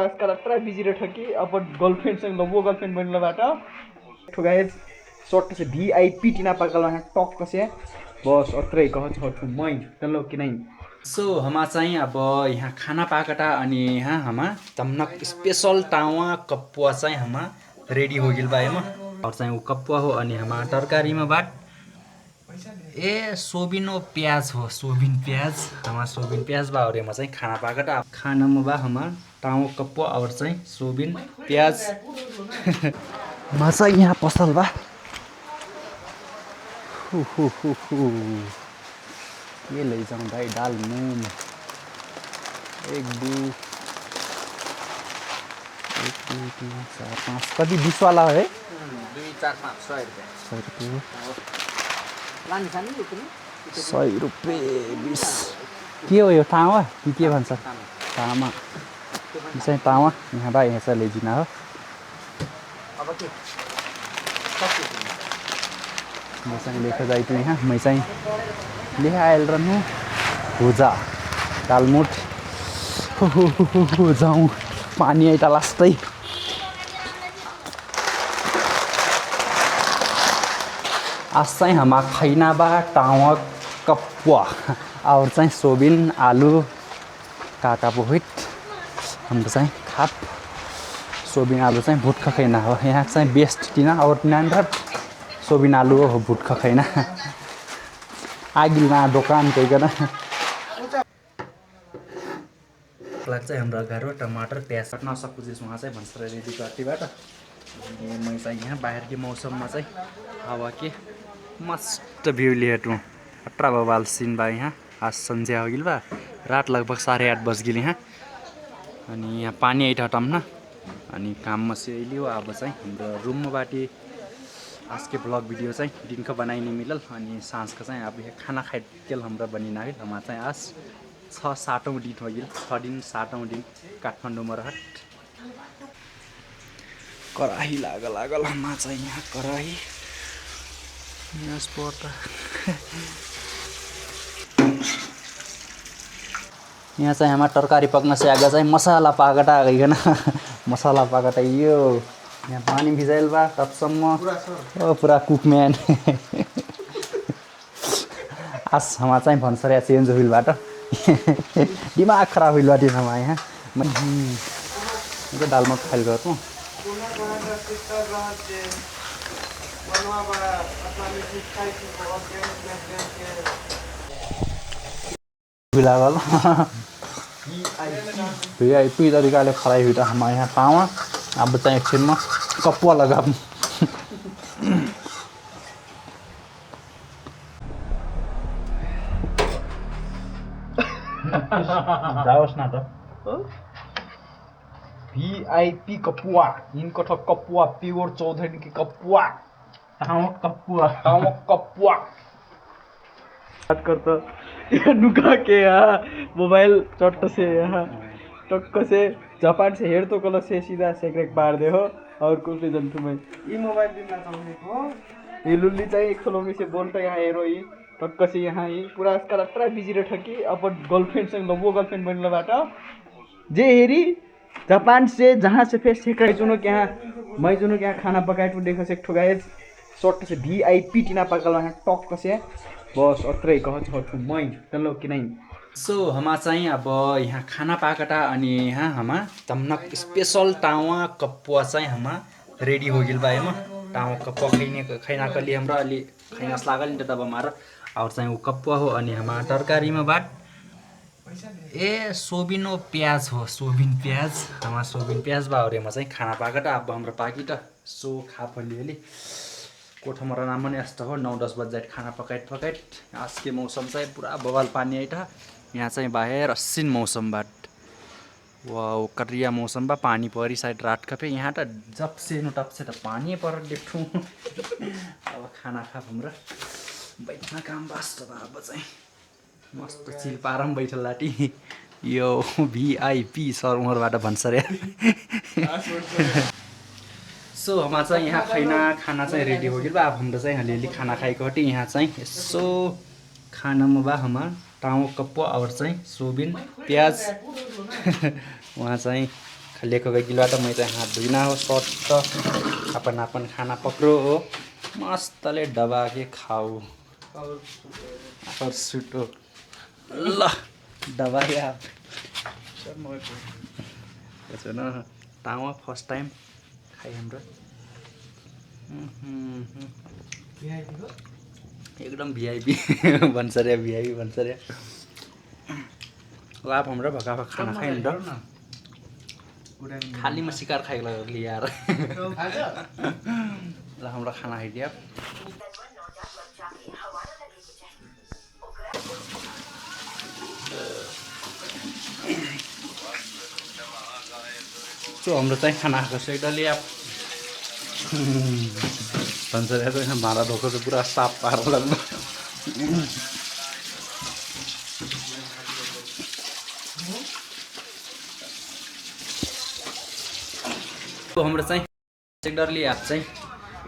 आजकल अट्रा बिजी रह कि अब गर्लफ्रेंड संग वो गर्लफ्रेंड बनने बाटा तो गाइस शॉर्ट से वीआईपी टीना पागल वहाँ टॉक से बस अत्रै कह छ मै तल्लो कि नहीं सो हमा चाहिँ अब यहाँ खाना पाकटा अनि यहाँ हमा तमनक स्पेशल टावा कपुआ चाहिँ हमा रेडी हो गिल बा एमा और चाहिँ उ कपुआ हो अनि हमा तरकारी में बाट ए सोबिनो प्याज हो सोबिन प्याज हमा सोबिन प्याज बा और एमा चाहिँ खाना पाकटा खाना में बा हमा टावा कपुआ और चाहिँ सोबिन प्याज मसा यहाँ पसल बा ये ले जाऊँ भाई दाल मूंग एक दो तीन चार पाँच कति 20 वाला है 2 4 5 100 रुपैयाँ 100 रुपैयाँ 20 के हो यो तावा के भन्छ तामा यो चाहिँ तावा यहाँ भाइ यहाँ चाहिँ लेजिना हो अब के म चाहिँ लेखेर जाइछु यहाँ मै चाहिँ ले आयल रहनु भुजा दालमुट जाउँ पानी आइता लास्टै आज चाहिँ हमा खैना बा टावा कपुआ और चाहिँ सोबिन आलू काका बहुत हाम्रो चाहिँ खाप सोबिन आलू चाहिँ भुटका खैना हो यहाँ चाहिँ बेस्ट टिना और नान सोबिन आलू हो भुटका खैना आगिलमा दोकान गइकन लाग्छ हाम्रो घरमा टमाटर प्याज काट्न सक्छु जस वहाँ चाहिँ भन्छ रेडी गर्टीबाट म चाहिँ यहाँ बाहिरको मौसममा चाहिँ हावा के मस्त भ्यू लिएटू अट्रा बवाल सीन बा यहाँ आज संध्या हो गिल बा रात लगभग 8:30 बज गिल यहाँ अनि यहाँ पानी आइट हटाउन अनि काममा चाहिँ लियो अब चाहिँ हाम्रो रुममा बाटी आज के ब्लॉग वीडियो चाहिँ दिनको बनाइने मिलल अनि साँझको चाहिँ अब यहाँ खाना खाइतेल हाम्रो बनिना है हमा चाहिँ आज 6-7औं दिन हो गिल 6 दिन 7औं दिन काठमाडौँमा रहट कराही लागल हमा चाहिँ यहाँ कराही यहाँ स्पॉट यहाँ चाहिँ हमा तरकारी पक्न से आगे चाहिँ मसाला पाकटा गइकन मसाला पाकटा यो यहाँ पानी भिजाइल बा तबसम्म पूरा कुकम्यान आज हमा चाहिँ भन्सरिया चेन्ज होइलबाट दिमाग खराब होइलबाट हमा यहाँ म दालमा खाइल गर्छु लागल वीआईपी तरिकाले खराइ हुँदा हमा यहाँ तावा अब चाहिँ एकछिनमा कपुवा लगाऊँ जाओस् न त वीआईपी कपुआ इनको ठो कपुआ प्योर चौधरी की कपुआ टावा कपुआ बात करता नुका के यहाँ मोबाइल चट्ट से यहाँ टक्क से जापान से हेड तो कल से सीधा सेक्रेक पार दे हो और कुछ नहीं जानती मैं ये मोबाइल दिन ना चाहूँगी को ये लुल्ली चाहिए 100 लोगों से बोलता यहाँ हेरो ही टक्क से यहाँ ही पूरा आजकल अट्रा बिजी रह कि अब गर्लफ्रेंड संग वो गर्लफ्रेंड बनने बाटा जे हेरी जापान से जहाँ से फिर सेक्रेक चुनो क्या मैं चुनो क्या खाना पकाए तो देखो से ठुगाए शॉर्ट से वीआईपी टीना पागल वहाँ टॉक से बस अत्रै कह छ मै तल्लो कि नहीं सो हमा चाहिँ अब यहाँ खाना पाकटा अनि यहाँ हमा तमनक स्पेशल टावा कपुआ चाहिँ हमा रेडी हो गिल बा एमा टावा कपुआ खैना कली हाम्रो अलि खैनास लागल नि तब हमारा और चाहिँ उ कपुआ हो अनि हमा तरकारी में बाट ए सोबिनो प्याज हो सोबिन प्याज हमा सोबिन प्याज बा और एमा चाहिँ खाना पाकटा अब हाम्रो पाकिटा सो खाप अलिअलि कोठामा नाम पनि यस्तो हो 9-10 बजे खाना पकाइट आज के मौसम चाहिँ पुरा बवाल पानी आइट यहाँ चाहिँ बाहिर असिन मौसमबाट वाओ करिया मौसम बा पानी परी साइड रात का पे यहाँ त जब से नो तब से त पानी पर देखू अब खाना खा हमरा बैठना काम बास्ट बा अब चाहिँ मस्त चिल पारम बैठल लाटी यो वीआईपी सर्भरबाट भन्छ सो हमा चाहिँ यहाँ खाना चाहिँ रेडी हो गयो अब हाम्रो चाहिँ अलिअलि खाना खाएको हटी यहाँ चाहिँ यसो खानामा बा हमा टाउ कप्पो और चाहिँ सोबिन प्याज वहाँ चाहिँ लेको गई गिलबाट मैं चाहिँ हात धुइना हो सट्ट अपन अपन खाना पक्रो हो मस्तले दबा के खाऊ और सुटो ल दबाया न तावा फर्स्ट टाइम खाइ हाम्रो एकदम भिआइपी भन्छ रे भिआइपी भन्छ रे लाभ हाम्रो भका खाना खाइ त खाली में शिकार खाइ यार ल हाम्रो खाना खाइदिया तो हाम्रो चाहिँ खाना खाएको छ एकदम ल्याप भन्छ रे भाँडा धोको चाहिँ पुरा साफ पारेर लाग्नु हाम्रो चाहिँ सेक्टरले आप चाहिँ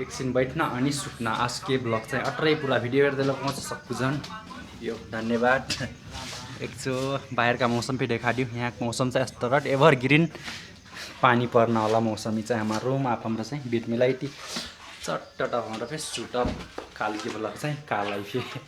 एकछिन बैठ्न अनि सुत्न आज के ब्लग चाहिँ अट्रै पुरा भिडियो हेर्दै लगाउँछ सबकुजन यो धन्यवाद एकचो बाहिरका मौसम पे देखाडियो यहाँको मौसम चाहिँ यस्तो रट एभर ग्रीन पानी पर्न होला मौसमी चाहिँ हाम्रो रूम आप हाम्रो चाहिँ बेड मिलाइती चट्ट हाम्रो फेरि सुट काल के ब्लग चाहिँ कालै फेरि